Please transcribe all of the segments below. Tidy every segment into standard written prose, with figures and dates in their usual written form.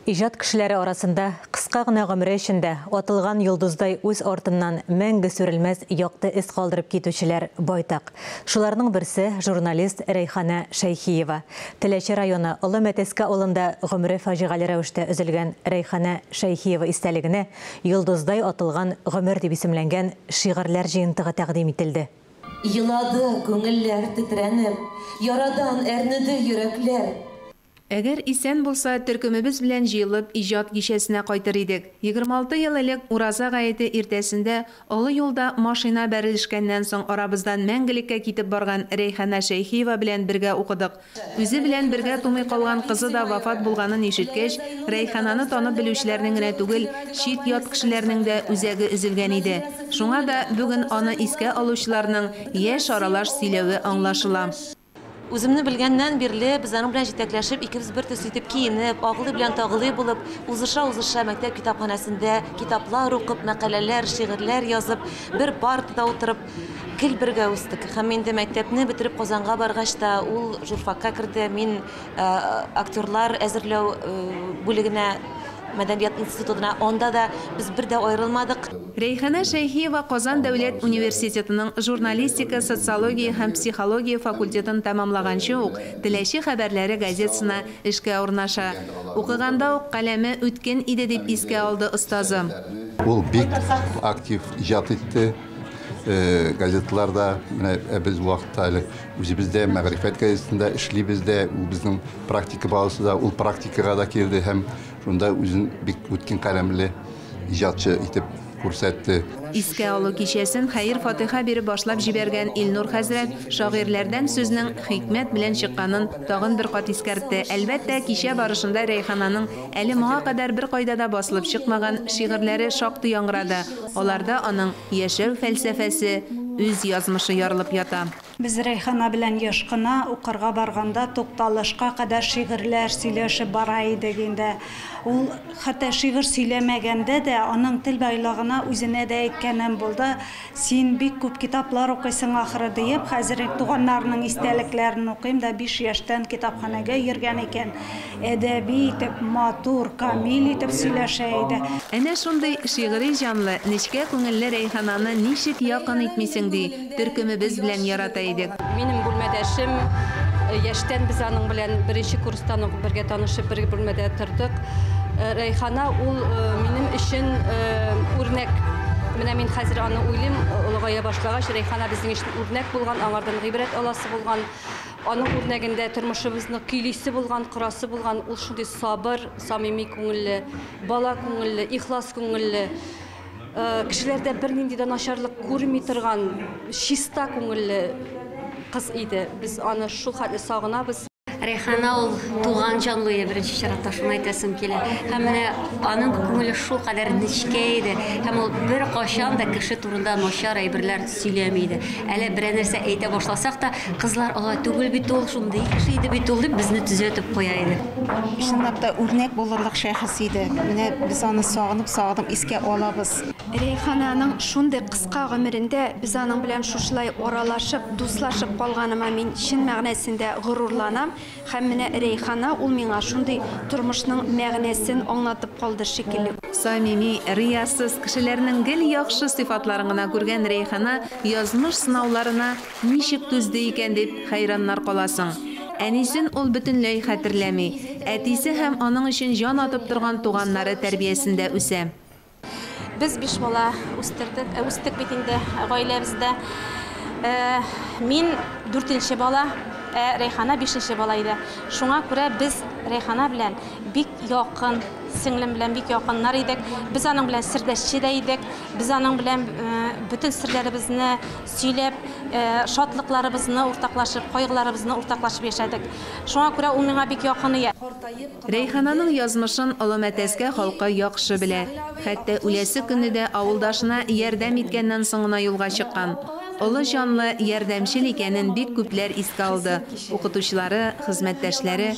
Иҗат кешеләре арасында кыска гына гомере эчендә атылган йолдыздай үз артыннан мәңге сүрелмәс якты эз калдырып китүчеләр байтак. Шуларның берсе журналист Рәйхана Шәйхиева. Теләче районы Олы Мәтәскә авылында гомере фаҗигале рәвештә өзелгән Рәйхана Шәйхиева истәлегенә Йолдыздай атылган гомер дип исемләнгән шигырьләр җыентыгы тәкъдим ителде. Елады күңелләр тетрәнеп, ярадан әрнеде йөрәкләр. Әгәр исән булса, төркемебез белән җыелып, иҗат кичәсенә кайтыр идек. 26 ел элек Ураза гаете иртәсендә олы юлда машина бәрелешкәннән соң арабыздан мәңгелеккә китеп барган Рәйхана Шәйхиева белән бергә укыдык. Үзе белән бергә тумый калган кызы да вафат булганын ишеткәч, Рәйхананы танып белүчеләрнең генә түгел, чит-ят кешеләрнең дә үзәге өзелгән иде. Шуңа да бүген аны искә алучыларның яшь аралаш сөйләве аңлашыла. Үземне белгәннән бирле без аның белән җитәкләшеп, икебез бер төсле итеп киенеп, агылы белән тагылы булып, узыша-узыша мәктәп китапханәсендә китаплар укып, мәкаләләр, шигырьләр язып, бер партада утырып, гел бергә үстек. Һәм инде мәктәпне бетереп Казанга баргач та ул журфакка керде, мин актерлар әзерләү бүлегенә, мәдәният институтына, анда да без бер дә аерылмадык. Рәйхана Шәйхиева Казан дәүләт университетының журналистика, социология һәм психология факультетын тәмамлаганчы ук Теләче хәбәрләре газетасына эшкә урнаша. Укыганда ук каләме үткен иде дип искә алды остазы. Ул бик актив иҗат итте. Газеталарда, менә без ул вакытта әле үзебез дә Мәгърифәт газетасында эшлибез дә, ул безнең практика баласы да, ул практикага да килде һәм шунда үзен бик үткен каләмле иҗатчы итеп күрсәтте. Искә алу кичәсен хәер-фатыйха биреп башлап җибәргән Илнур хәзрәт шагыйрьләрдән сүзнең хикмәт белән чыкканын тагын бер кат искәртте. Әлбәттә, кичә барышында Рәйхананың әле моңа кадәр беркайда да басылып чыкмаган шигырьләре шактый яңгырады. Аларда аның яшәү фәлсәфәсе, үз язмышы ярылып ята. Без Рәйхана белән еш кына укырга барганда тукталышка кадәр шигырьләр сөйләшеп бара идек инде. Ул хәтта шигырь сөйләмәгәндә дә аның тел байлыгына үзенә дә әйткәнем булды. Син бик күп китаплар укыйсың ахры диеп, хәзер туганнарының истәлекләрен укыйм да 5 яшьтән китапханәгә йөргән икән. Әдәби итеп, матур, камил итеп сөйләшә иде. Әнә шундый шигъри җанлы, нечкә күңелле Рәйхананы ничек якын итмисең ди, төркемебез белән ярата идек. Минем бүлмәдәшем, яшьтән без аның белән беренче курстан ук бергә танышып, бер бүлмәдә тордык. Рәйхана ул минем өчен үрнәк. Менә мин хәзер аны уйлыйм, олыгая башлагач, Рәйхана безнең өчен үрнәк булган, аңардан гыйбрәт аласы булган. Аның үрнәгендә тормышыбызны көйлисе булган, корасы булган. Ул шундый сабыр, самими күңелле, бала күңелле, ихлас күңелле. Кешеләрдә бернинди дә начарлык күрми торган, чиста күңелле кыз иде. Без аны шул хәтле сагынабыз. Рәйхана ул туган җанлы иде, беренче чиратта шуны әйтәсем килә. Һәм менә аның күңеле шул кадәр нечкә иде. Һәм ул бер кашан да кеше турында начар әйберләр сөйләми иде. Әле берәр нәрсә әйтә башласак та, кызлар алай түгел бит ул, шундый кеше иде бит ул дип безне төзәтеп куя иде. Чынлап та үрнәк булырлык шәхес иде. Менә без аны сагынып-сагынып искә алабыз. Рәйхананың шундый кыска гомерендә без аның белән шушылай аралашып, дуслашып калганыма мин чын мәгънәсендә горурланам. Һәм менә Рәйхана ул миңа шундый тормышның мәгънәсен аңлатып калды шикелле. Самими, риясыз кешеләрнең гел яхшы сыйфатларын гына күргән Рәйхана язмыш сынауларына ничек түзде икән дип хәйраннар каласың. Әнисен ул бөтенләй хәтерләми. Әтисе һәм аның өчен җан атып торган туганнары тәрбиясендә үсә. Без 5 бала үстердек, үстек бит инде гаиләбездә. Мин 4-нче бала, Рәйхана 5-нче бала иде. Шуңа күрә без Рәйхана белән бик якын, сеңлем белән бик якыннар идек. Без аның белән сердәшче дә идек. Без аның белән бөтен серләребезне сөйләп, шатлыкларыбызны уртаклашып, кайгыларыбызны уртаклашып яшәдек. Шуңа күрә ул миңа бик якын иде. Рәйхананың язмышын Олы Мәтәскә халкы яхшы белә. Хәтта үләсе көне дә авылдашына ярдәм иткәннән соң гына юлга чыккан. Олы җанлы, ярдәмчел икәнен бик күпләр искә алды. Укытучылары, хезмәттәшләре,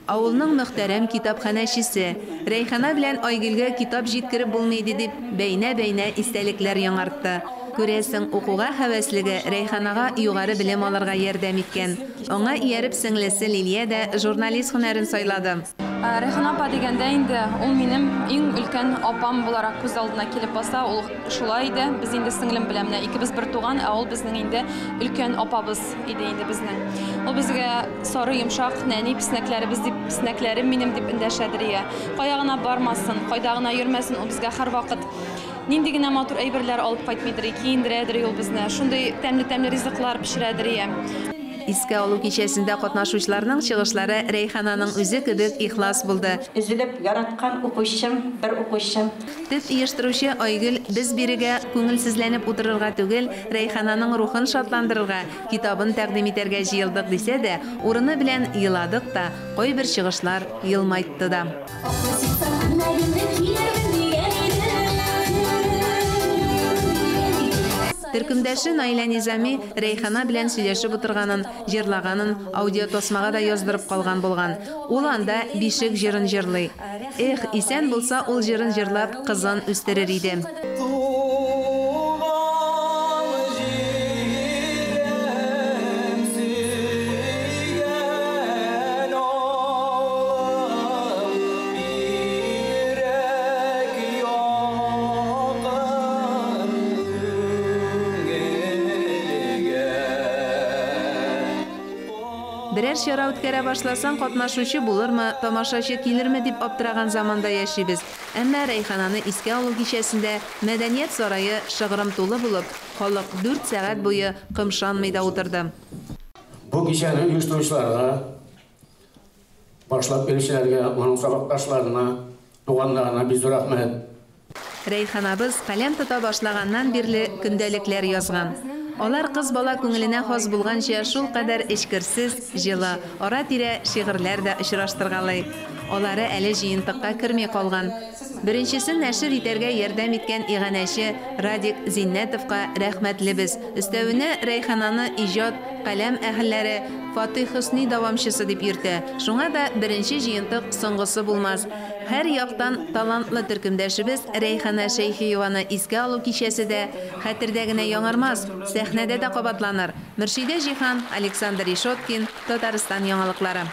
авылның мөхтәрәм китапханәчесе Рәйхана белән Айгөлгә китап җиткереп булмый иде дип бәйнә-бәйнә истәлекләр яңартты. Күрәсең, укуга һәвәслеге Рәйханага югары белем алырга ярдәм иткән. Аңа ияреп сеңлесе Лилия дә журналист һөнәрен сайлады. Рәйхана апа дигәндә инде ул минем иң өлкән апам буларак күз алдына килеп баса. Ул шулай иде. Без инде сеңлем белән менә икебез бер туган, ә ул безнең инде өлкән апабыз иде инде безнең. Ул безгә сары йомшак нәни песнәкләребез дип, песнәкләрем минем дип эндәшәдер ия. Кая гына бармасын, кайда гына йөрмәсен, ул безгә һәрвакыт нинди генә матур әйберләр алып кайтмыйдыр, киендерәдер ул безне. Шундый тәмле-тәмле ризыклар пешерәдер ия. Искә алу кичәсендә катнашучыларның чыгышлары Рәйхананың үзе кебек ихлас булды. Өзелеп яраткан укучым, бер укучым. Төп оештыручы Айгөл без бирегә күңелсезләнеп утырырга түгел, Рәйхананың рухын шатландырырга, китабын тәкъдим итәргә җыелдык дисә дә, урыны белән еладык та, кайбер чыгышлар елмайтты да. Төркемдәше Наилә Низами Рәйхана белән сөйләшеп утырганын, җырлаганын аудиотасмага да яздырып калган булган. Ул анда бишек җырын җырлый. Эх, исән булса ул җырын җырлап кызын үстерер иде. Берәр чара үткәрә башласаң, катнашучы булырмы, тамашачы килерме дип аптыраган заманда яшибез. Әмма Рәйхананы искә алу кичәсендә Мәдәният сарае шыгрым тулы булып, халык 4 сәгать буе кымшанмый да утырды. Бу кичәне оештыручыларга, башлап килүчеләргә, аның сабакташларына, туганнарына бик зур рәхмәт. Рәйханабыз каләм тота башлаганнан бирле көндәлекләр язган. Алар кыз бала күңеленә хас булганча шул кадәр эчкерсез, җылы, ара-тирә шигырьләр дә очраштыргалый. Алары әле җыентыкка керми калган. Беренчесен нәшер итәргә ярдәм иткән иганәче Радик Зиннәтовка рәхмәтлебез. Өстәвенә Рәйхананы иҗат, каләм әһелләре Фатих Хөсни дәвамчысы дип йөртә. Шуңа да беренче җыентык соңгысы булмас. Һәр яктан талантлы төркемдәшебез Рәйхана Шәйхиеваны искә алу кичәсе дә хәтердә генә яңармас, сәхнәдә дә кабатланыр. Мөршидә Җиһан, Александр Ишоткин, Татарстан яңалыклары.